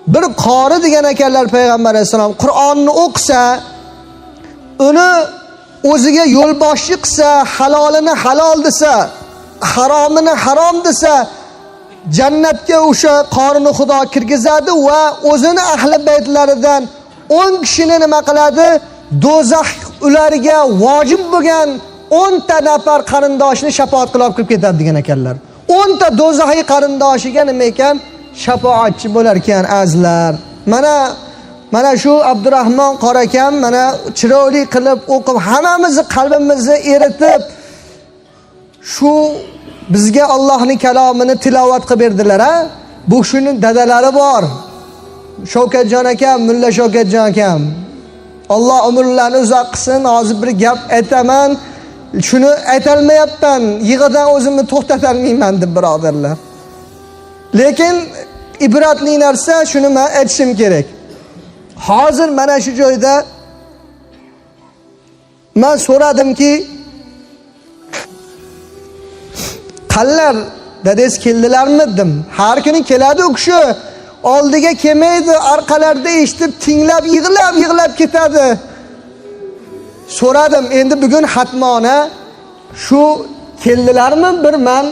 Bir qori degan ekanlar payg'ambar alayhissalom, Qur'onni o'qisa, uni o'ziga yo'lboshchi qilsa, halolini halol desa, haromini harom desa, jannatga o'sha qorini Xudo kirgizadi va o'zini ahli baytlaridan 10 kishini nima qiladi? Do'zax ularga vojib bo'lgan 10 ta nafar qarindoshini shafoat qilib kirib ketadi degan ekanlar. 10 ta do'zaxiy qarindoshiga nima ekan? Shafoatchi bo'lar ekan azizlar. Mana shu Abdurahmon qori akam mana chiroyli qilib o'qib hammamizni qalbimizni eritib shu bizga Allohning kalomini tilovat qilib berdilar a. Bu kishining dadalari bor. Shavkatjon akam, Mulla Shavkatjon akam. Alloh umrlarini uzoq qilsin. Hozir bir gap aytaman. Shuni aytalmayapman. Yig'idan o'zimni to'xtatalmayman deb birodarlar. Lekin ibratli narsa shuni men aytishim kerak. Hozir mana shu joyda men so'radimki, qallar dadangiz keldilarmi dedim. Har kuni keladi u kishi. Oldiga kelmaydi, orqalarda eshitib tinglab yig'lab yig'lab ketadi. So'radim, endi bugun hatmona shu keldilarmi bir men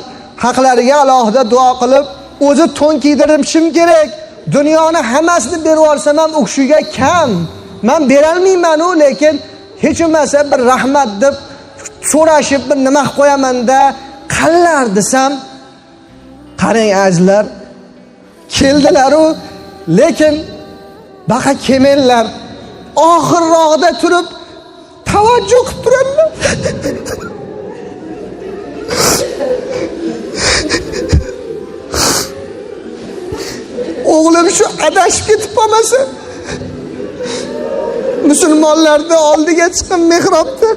haqlariga alohida duo qilib o'zi to'n kiydirishim kerak. Dunyoni hammasini berib yuborsam ham u kishiga kam. Men berolmayman u, lekin hech bo'lmasa bir rahmat deb so'rashib bir nima qilib qo'yaman-da, qallar desam, qarang azizlar, keldilar-u, lekin baqa kelmaydilar. Oxirroqda turib tavajjuh qilib turadilar. O'g'lim shu adashib ketib qolmasa, musulmonlarni oldiga chiqib mehrobda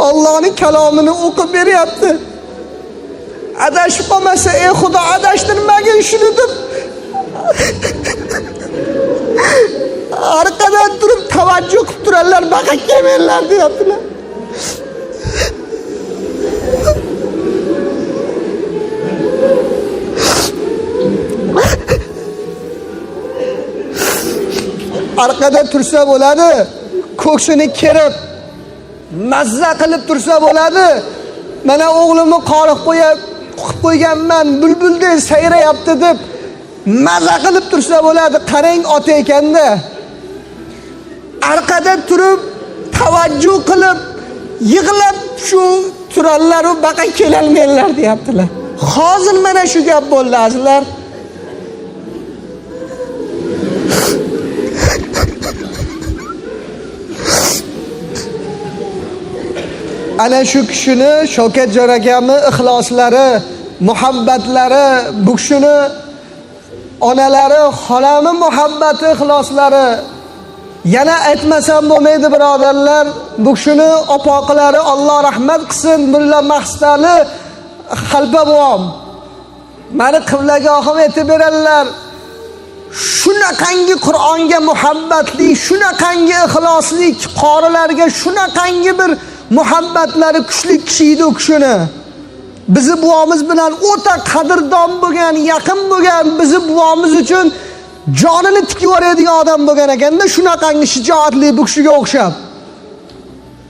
Allohning kalomini o'qib beryapti. Adashib qolmasa, ey Xudo adashtirmagin shuni deb arqadan turib tavajjuh qilib turadilar, baqa kelmanglar deyaptilar. Arqada tursa bo'ladi, ko'ksini kerib mazza qilib tursa bo'ladi. Mana o'g'limni qori qilib qo'yganman, bulbuldek sayrayapti deb maza qilib tursa bo'ladi. Qarang ota ekanda. Arqada turib tavajjuh qilib yig'lab shu turadilar u baqa kelolmaydilar deyaptilar. Hozir mana shu gap bo'ldi azizlar. Ana shu kishini Shavkatjon akamni ixloslari, muhabbatlari, bu kishini onalari, xolami muhabbati, ixloslari yana aytmasam bo'lmaydi birodarlar. Bu kishini opoqilari Alloh rahmat qilsin, Mulla Maqsali Xalpa buvom mani qiblagohim aytib beradilar. Shunaqangi Qur'onga muhabbatli, shunaqangi ixlosli qorilarga shunaqangi bir muhabbatlari kuchli kishi edi u kishini. Bizi buvomiz bilan o'ta qadrdon bo'lgan, yaqin bo'lgan, bizi buvomiz uchun jonini tikib yuboradigan odam bo'lgan ekanda, shunaqangi shijoatli bu kishiga o'xshab.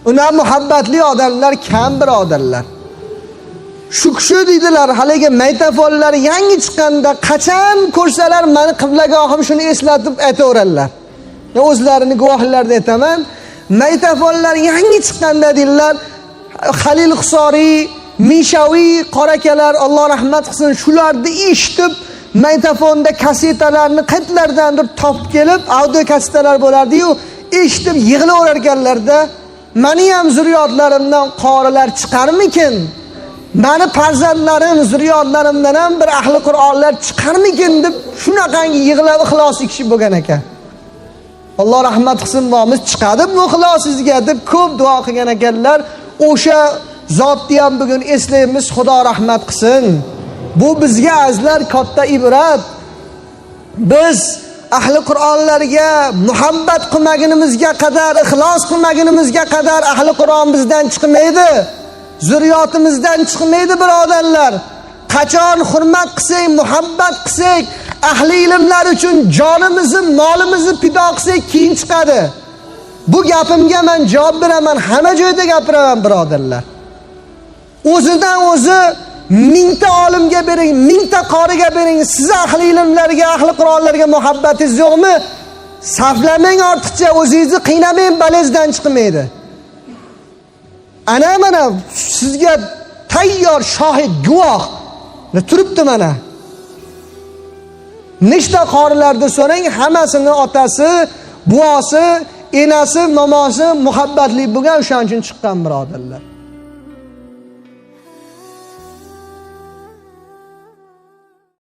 Ular muhabbatli odamlar kam birodarlar. Shu kishi deydilar, haligi maytafonlar yangi chiqqanda qachon ko'rsalar meni qiblagohim shuni eslatib aytaveradilar. O'zlarini guvohlarida aytaman. Maytafonlar yangi chiqqanda deydilar, Halil Husoriy, Mishaviy qorakalar Alloh rahmat qilsin, shularni eshitib maytafonda kasetalarni qayerlardandir topib kelib, audio kasetalar bo'lardi-yu, eshitib yig'laverar ekanlarda, meni ham zurriyotlarimdan qorilar chiqarmikin? Meni farzandlarim, zurriyotlarimdan ham bir ahli Qur'onlar chiqarmikin deb shunaqangi yig'lab ixlosli kishi bo'lgan ekan. Alloh rahmat qilsin, bomiz chiqadi bu ixlosingizga deb ko'p duo qilgan ekanlar. O'sha zotni ham bugun eslaymiz, Xudo rahmat qilsin. Bu bizga azizlar katta ibrat. Biz ahli Qur'onlarga muhabbat qilmagunimizga qadar, ixlos qilmagunimizga qadar ahli Qur'on bizdan chiqmaydi. Zurriyotimizdan chiqmaydi birodarlar. Qachon hurmat qilsak, muhabbat qilsak, ahli ilmlar uchun jonimizni, molimizni fido qilsak, keyin chiqadi. Bu gapimga men javob beraman, hamma joyda gapiraman, birodarlar. O'zidan o'zi mingta olimga bering, mingta qoriga bering, siz ahli ilmlarga, ahli Qur'onlarga muhabbatingiz yo'qmi? Saflamang ortiqcha, o'zingizni qiynamang, balezdan chiqmaydi. Ana mana sizga tayyor shohid, guvoh turibdi mana. Nechta qorilarni so'rang, hammasini otasi, buvosi, enasi, momosi muhabbatli bo'lgan, o'shaning uchun chiqqan, birodarlar.